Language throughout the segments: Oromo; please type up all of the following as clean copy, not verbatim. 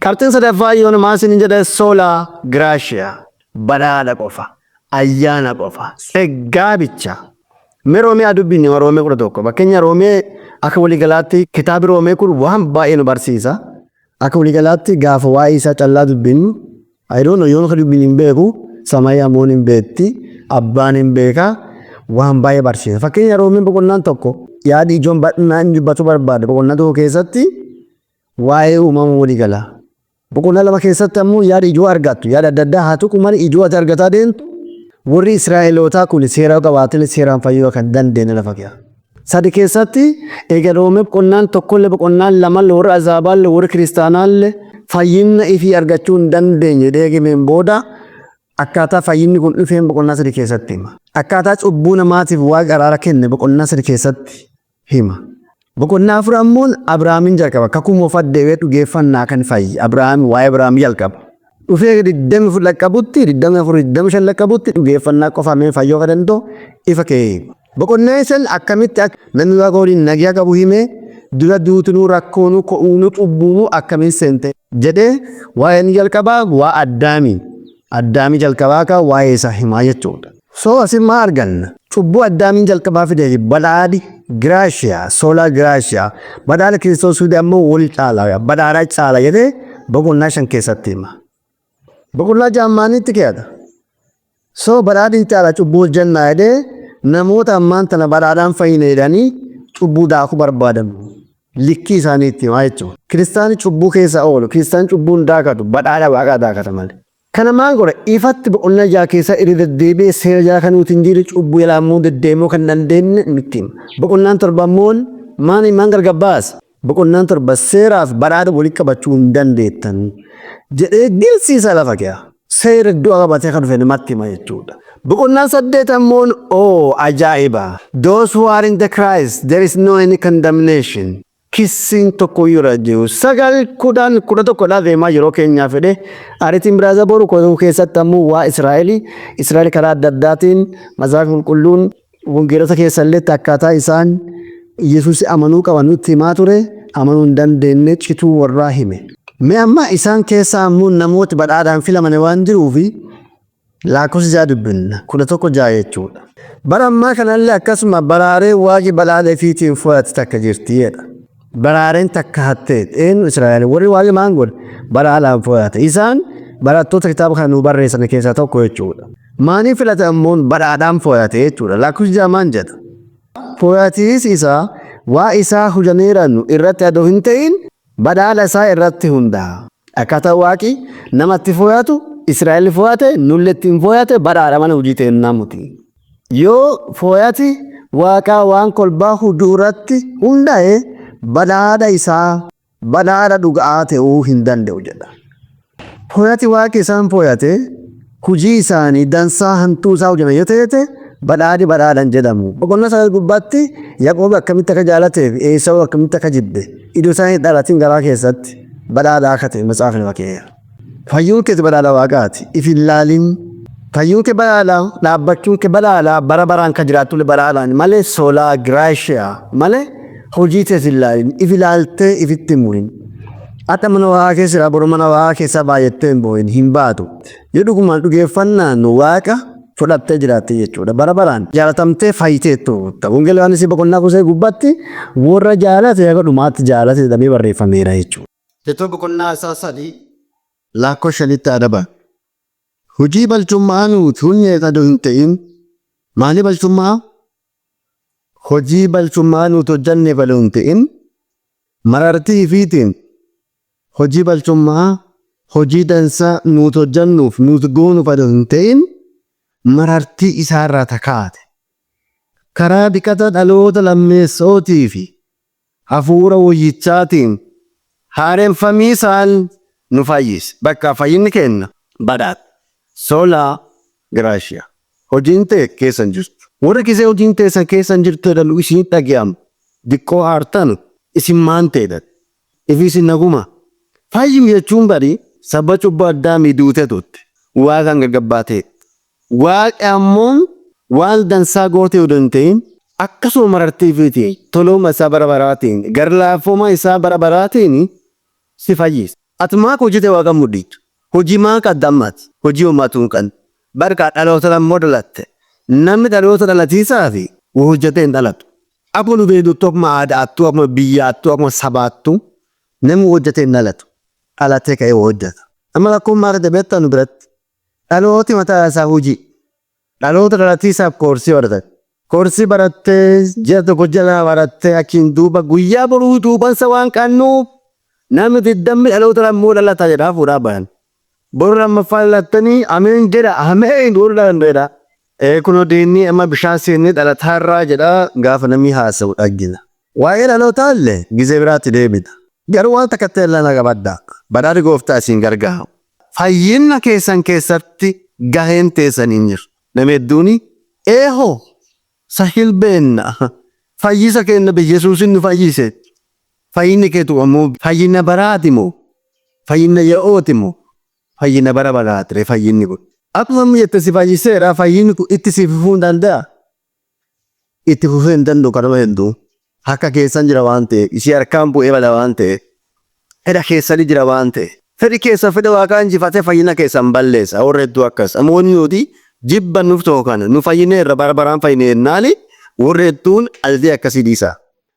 Qabxiin sadaffaa yoon maal isin jedhe? Sola gratia, badhaadha qofa, ayyaana qofa, tseggaa bicha. Mee Roomee haa dubbinne, Roomee 11. Fakkeenya Roomee akka waliigalaatti kitaabi Roomee kun waan baay'ee nu barsiisa. Akka waliigalaatti gaafa waa'ee isaa callaa dubbinnu, I don't know, yoon akka dubbinnu hin beeku, samayii amoon hin beekti, abbaan hin beeka, waan baay'ee barsiisa. Fakkeenya Roomeen boqonnaan 1 yaadi ijoon bal'inaan inni dubbachuu barbaade boqonnaa 1 keessatti waa'ee uumama waliigalaa. Boqonnaa 2 keessatti ammoo yaada ijoo argattu. Yaada adda addaa haa tuqu malee ijoo ati argataa deemtu warri Israa'elootaa kun seera qabaatanii seeraan fayyuu kan dandeenye lafa keessa. 3 keessatti eega Roomee boqonnaan 1llee boqonnaan 2llee warra Azaabaallee warra Kiristaanaallee fayyina ifii argachuu hin dandeenye deegimeen booda akkaataa fayyinni kun dhufeen boqonnaa 3 keessatti hima. Akkaataa cubbuu namaatiif Waaqa araara kenne boqonnaa 3 keessatti hima. Boqonnaa 4 ammoo Abrahaamin jalqaba. Kakuu moofaa deebi'ee dhugeeffannaa kan fayyi. Abrahaam, waa'ee Abrahaam jalqaba. Dhufee 24 laqqabutti, 24, 25 laqqabutti dhugeeffannaa qofa mee fayyoo kan danda'u ifa ka'ee hima. Boqonnaan 5 akkamitti akka namni Waaqa waliin nagaa qabu himee, dura duutinuu, rakkoonuu, ko'uunuu, cubbuunuu akkamiin seente jedhee waa'een jalqabaa waa Addaamii. Addaamii jalqabaa ka waa'ee isaa himaa jechuudha. So asin maa arganna? Cubbuu Addaamiin jalqabaa fidee fi badhaadhi gratia, sola gratia, badhaadha Kiristoos fide ammoo wal caala, badhaadha caala jedhee boqonnaa 5 keessatti hima. Boqonnaa 6 maanitti keeyata? So badhaadhi caala cubbuu hojjannaa jedhee namoota ammaan tana badhaadhaan fayyine jedhanii cubbuu daakuu barbaadan likkii isaanii itti himaa jechuudha. Kiristaanni cubbuu keessa oolu, kiristaanni cubbuu hin daakatu, badhaadha Waaqaa daakata malee. Kana maal godha? Ifatti boqonnaa 6 keessa irra deddeebi'ee seera jala kan nuti hin jirre, cubbuu jalaa immoo deddeemuu kan dandeenye nutti hima. Boqonnaan 7 immoo maal maal gargar baasa? Boqonnaan 7 seeraaf badhaadha walitti qabachuu hin dandeettan jedhee gilsiisa lafa keessa. Seera du'a qabatee kan dhufe namatti hima jechuudha. Boqonnaan 8 ammoo, oh, ajaa'iba! Those who are in the Christ, there is no any condemnation. Kissiin tokko iyyuu irra jiru. 9, 10, 11dha deemaa yeroo keenyaa fedhe. Ariitiin biraasa boru kotuu keessatti ammoo waa Israa'elii. Israa'el karaa adda addaatiin Macaafa Qulqulluun wangeelota keessallee akkaataa isaan Yesuus amanuu qaban nutti himaa ture, amanuu hin dandeenye cituu warraa hime. Mee amma isaan keessaa ammoo namooti badhaadhaan filamane waan jiruufi lakkoofsa 6 dubbinna. 11 6 jechuudha. Bara ammaa kanallee akkasuma baraaree Waaqi badhaadha ifiitiin fudhate takka jirti jedha. Baraareen takka hattee eenyu? Israa'el. Warri Waaqi maan godhe? Badhaadhaan fudhate. Isaan barattoota kitaaba kana nu barreessan keessaa tokko jechuudha. Maaliif filate ammoo? Badhaadhaan fudhate jechuudha. Lakkoofsi 6 maan jedha? Fudhatiis isaa waa isaa hujaneerannu irratti adoo hin ta'in badhaadha isaa irratti hundaa'a. Akkaataa Waaqi namatti fudhatu, Israa'el fudhate, nullee ittiin fudhate badhaadha mana hojii teennaa muti. Yoo fooyati Waaqaa waan kolbaa hujuu irratti hundaa'e, badhaadha isaa badhaadha dhuga'aa ta'uu hin danda'u jedha. Fooyati Waaqi isaan fooyate hujii isaanii dansaa hantuu isaa hojjatan yoo ta'e, badhaadhi badhaadhan jedhamu. Boqonnaa 9 gubbaatti Yaqoob akkamitti akka jaalatee fi Eesawuu akkamitti akka jibbe, iddoo isaan hin dhalatin garaa keessatti badhaadha akka ta'e Matsaafa lafa keeya. Fayyuun keeti badhaadha Waaqaati. If hin laalin. Fayyuun kee badhaadha, dhaabbachuun kee badhaadha, bara baraan kan jiraattullee badhaadhaan malee, sola gratia malee hojii tees hin laalin. If ilaaltee ifitti hin murin. Akka mana Waaqaa keessa jira, boru mana Waaqaa keessaa baay'attee hin boo'in, hin baatu. Yoo dhugumaan dhugeeffannaan Waaqa fudhattee jiraatte jechuudha. Bara baraan jaalatamtee fayyiteettu. Wangeela Yohaannis boqonnaa 19 gubbaatti warra jaalate haga dhumaatti jaalate jedhamee barreeffameera jechuudha. Titoo boqonnaa isaa 3 lakkoofsa 5tti adaba. Hojii balchummaa nuti hunyeet adoo hin ta'in, maali balchummaa? Hojii balchummaa nuti hojjanneef adoo hin ta'in, marartii ifiitiin hojii balchummaa, hojii dansaa nuti hojjannuuf nuti goonuuf adoo hin ta'in, marartii isaarraa takaate. Karaa dhiqata dhaloota lammeessootii fi hafuura woyyichaatiin haaromfamiisaan nu fayyise. Bakka fayyinni kenna badhaadha. Sola gratia. Hojiin ta'e keessa hin jirtu. Warri kisee hojiin teessan keessa hin jirtu jedhan isin dhaga'amu. Diqqoo aartan isin maan ta'edha? Ifi isin naguma. Fayyu jechuun bari saba cubbuu Addaamii duute turte. Waaqaan gaggabbaa ta'e. Waaqi ammoo waan dansaa gootee odoo hin ta'in akkasuma marartiifiitiin, tolooma isaa bara baraatiin, garlaafoma isaa bara baraatiin si fayyise. Ati maa hojjete waaqa mudhiitu? Hojii maa qabda ammaati? Hojii homaatu hin qabne. Barkaa dhaloota lammoo dhalatte. Namni dhaloota dhalatiisaa fi hojjetee hin dhalatu. Akkuma nu beeknutti, akkuma aadaattu, akkuma biyyaattu, akkuma sabaattu, namni hojjetee hin dhalatu. Dhalatee ka'ee hojjeta. Amma rakkoon maal ta'e beektaa nu biratti? Dhalooti mataa isaa hojii. Dhaloota dhalatiisaaf koorsii baratan. Koorsii barattee, ji'a tokko jala barattee, achiin duuba guyyaa boruu duubansa waan qabnuuf namni 20 dhaloota lammoo dhalata jedhaa fuudhaa bayan. Boru lammaffaa dhalattanii ameen jedha, ameen boru dhalannu jedha. Ee, kunoo diinni amma bishaan seennee dhalataarraa jedha gaafa namni haasa'u dhaggina. Waa'ee dhalootaa illee gizee biraatti deebina. Garuu waan takka ta'e lana qabaddaa. Badhaadhi gooftaa isin gargaaru. Fayyina keessan keessatti gaheen teessan hin jiru. Namni hedduun eehoo sahil beenna. Fayyisa kenna Yesuusin nu fayyise. Fayyinni keetu ammoo fayyina baraati moo? Fayyina ye'ooti moo? Fayyina bara baraati fayyinni kun. Akkuma amma jette si fayyiseera, fayyinni kun itti si fufuu hin danda'a. Itti fufuu hin danda'u kanuma hedduu. Harka keessan jira waan ta'eef, ishee harkaan bu'ee bada waan ta'eef, fedha keessanii jira waan ta'eef. Fedhi keessa fedha waaqaa injifatee fayyina keessan balleessa. Warra hedduu akkas. Amma wanni nuti jibbannuuf tokko kana. Nu fayyineerra, bara baraan fayyineernaani warra hedduun aldee akkasii dhiisa.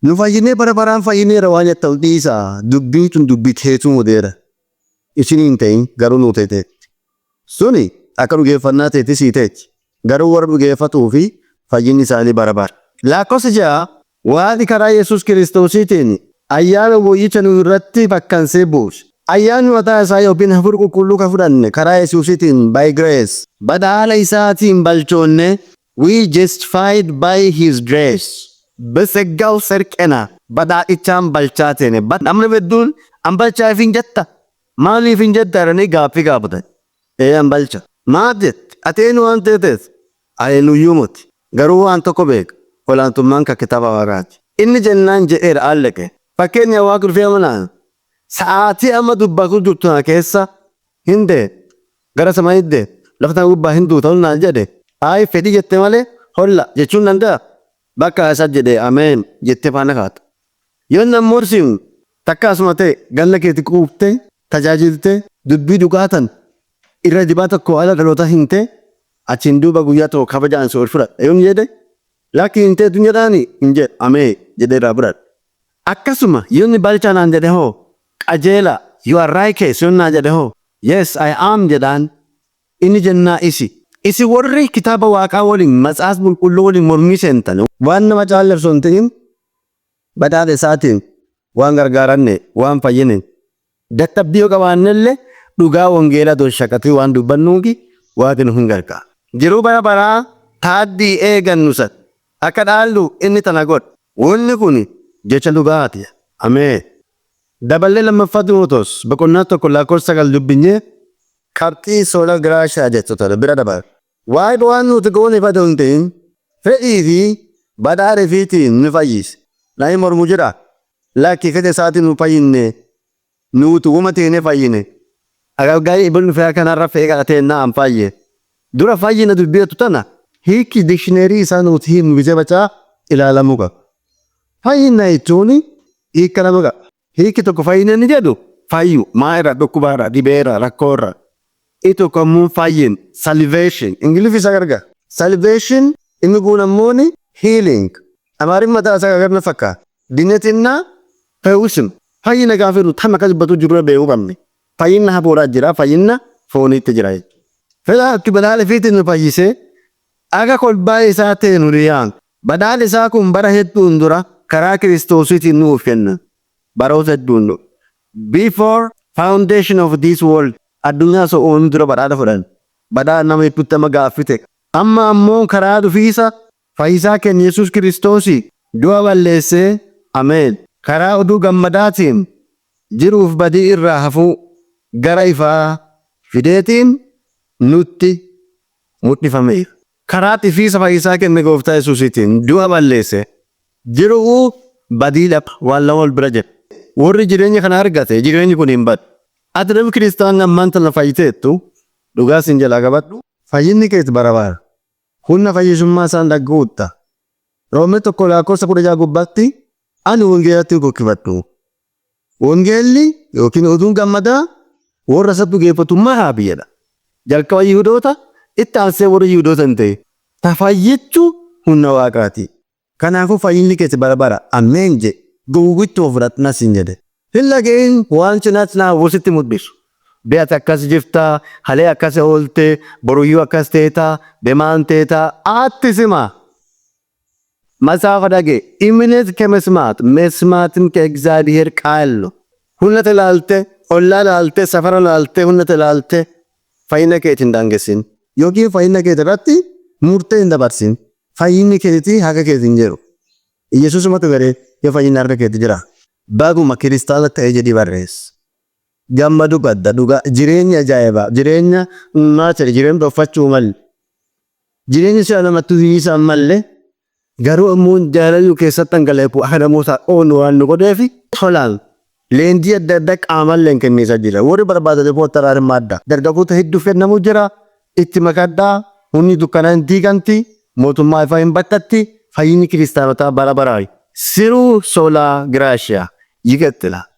Nu fayyinee bara baraan fayyineerra waan jettan dhiisa. Dubbiin tun dubbii teetuu mudeera. Isin hin ta'in garuu nu teete. Suni akka dhugeeffannaa teetti sii teetti. Garuu warra dhugeeffatuu fi fayyinni isaanii bara bara. Lakkoofsa 6, Waaqni karaa Yesuus Kiristoosiitiin ayyaana woyyicha nu irratti bakkansee buuse. Ayyaanni mataa isaa yookiin hafuura qulqulluu kan fudhanne karaa Yesuusiitiin, by grace. Badhaadha isaatiin balchoonne, we justified by his grace. በጸጋው ጸድቀናል. Badhaadhichaan balchaa teene. Namni hedduun an balchaaf hin jetta. Maaliif hin jetta jedhanii gaaffii gaafatan. Ee, an balcha. Maal jette? Ati eenyu waan ta'eef? Eenyuyyuu miti. Garuu waan tokko beeka. Olaantummaan kan kitaaba waaqaati. Inni jennaan jedheera alleqe. Fakkeenya waaqa dhufee amanaan. Sa'aatii amma dubbatu jirtu kana keessa hin dee. Gara samii dee. Lafa tana gubbaa hin duuta naan jedhe. Ayi, fedhii jette malee holla jechuun danda'a. Bakka isa jedhe ameen jettee faana kaata. Yoo namni morsiin takka asuma ta'e ganna keetti quuftee tajaajiltee dubbii dhugaatan irra dibaa tokko ala dhaloota hin ta'e, achiin duuba guyyaa tokko kabajaan si ol fudhadha. Yoo hin jedhe, lakki hin ta'e dunyaadhaani hin jedhu, amee jedhee irraa fudhadha. Akkasuma yoo inni balchaa naan jedhe hoo, qajeela, you are righteous yoo naan jedhe hoo, yes, I am jedhaan. Inni jennaa isi. Isi warri kitaaba waaqaa waliin, matsaas qulqulluu waliin mormii seentan waan nama caallarsu hin ta'in badhaadha isaatiin waan gargaaranne waan fayyine dadhabbii yoo qabaannellee dhugaa wangeelaa dolshaqatii waan dubbannuufi waaqni nu hin gargaara. Jiruu bara baraa taaddii eegannu san akka dhaallu inni tana godha. Wanni kun jecha dhugaati. Ameen. Daballee lammaffaa Ximootos boqonnaa 1 lakkoofsa 9 dubbinee qabxii sola gratia jettu tana bira dabala. Waa'ee waan nuti goone ifatu hin ta'in fedhii fi badhaadha ifiitiin nu fayyise. Namni mormu jira. Lakki, fedha isaatiin nu fayyinne, nuti wuma teene fayyine. Agalgaayii ibn dhufee kanarra fe'ee kadhatee naan fayye. Dura fayyina dubbi'atu tana hiikki dictionary isaa nuti hiiknu gisee bacaa ilaalamuu qaba. Fayyina jechuun hiika lama qaba. Hiikki tokko fayyina inni jedhu fayyu maa irraa, dhukkuba irraa, dhibee irraa, rakkoo irraa. Inni tokko ammoo fayyin salvation, Ingiliffi isaa gargaara. Salvation inni kun ammoo healing. Amaariin mataa isaa gargar na fakkaata. ድነትና ፈውስ ም. Fayyina gaafa jedhu tam akka dubbatu jiru beekuu qabne. Fayyina hafuuraa jira, fayyina fooniitti jira jechuudha. Fedha itti badhaadha ifiitiin nu fayyisee akka kolbaa isaa ta'e nu dhiyaan. Badhaadhi isaa kun bara hedduun dura karaa Kiristoosiitiin nuuf kenna. Baroota hedduun dura. Before foundation of this world, addunyaa osoo uumamni dura badhaadha fudhan. Badhaadha nama hedduutti amma gaaffii ta'e. Amma ammoo karaa dhufiisa fayyisaa keenya Yesuus Kiristoosii du'a balleessee, ameen. Karaa oduu gammadaatiin jiruuf badii irraa hafuu gara ifaa fideetiin nutti mul'ifameera. Karaa dhufiisa fayyisaa kenne gooftaa Yesuusiitiin du'a balleesse, jiruu badii dhaba waan lama wal bira jira. Warri jireenya kana argate jireenyi kun hin badu. Ati namni kiristaanni ammaan tana fayyiteettu, dhugaa sin jalaa qabadhu. Fayyinni keeti bara bara. Humna fayyisummaa isaan dhagguutta. Roomee 1 lakkoofsa 16 gubbaatti ani wangeelatti kokkifadhu. Wangeelli yookiin oduun gammadaa warra isa dhugeeffatu maraaf jedha. Jalqaba Yihudoota, itti aansee warra Yihudoota hin ta'e. Ta fayyittu humna Waaqaati. Kanaafuu fayyinni keeti bara bara. Ameen jedhe. Gowwittuma fudhadhu siin jedhe. Hin dhaga'in waan cinaa cinaa sitti mul'isu. Be'ati akkas jirtaa, halee akkas oolte, boruyyuu akkas teetaa, demaan teetaa, atti sima. መጽሐፍ dhage እምነት ከመስማት መስማትም ከእግዚአብሔር ቃል ነው። Humna ilaalte, ollaa ilaalte, safara ilaalte, humna ilaalte fayyina keeti hin daangessin yookiin fayyina keeti irratti murtee hin dabarsin. Fayyinni keetii haqa keeti hin jedhu. Yesuusumatu garee yoo fayyinni harka keeti jira. Baguma kiristaana ta'ee jedhii barreessa. Gammadu gadda dhugaa, jireenya ajaa'ibaa, jireenya naachari, jireenya dhoffachuu malle, jireenya si'a namatti hiisan malle, garuu ammoo jaalallu keessatti dhangala'e akka namoota oolu waan nu godheefi tolaan leenjii adda addaa qaamallee kenniisa jira. Warri barbaadan riippoortaraa hirmaadda. Dargaggoota hedduu kennamu jira. Itti makadhaa, humni dukkanaa hin diigamti, mootummaa ifaa hin battatti, fayyinni kiristaanotaa bara baraayi. Siruu sola gratia ይቀጥላል።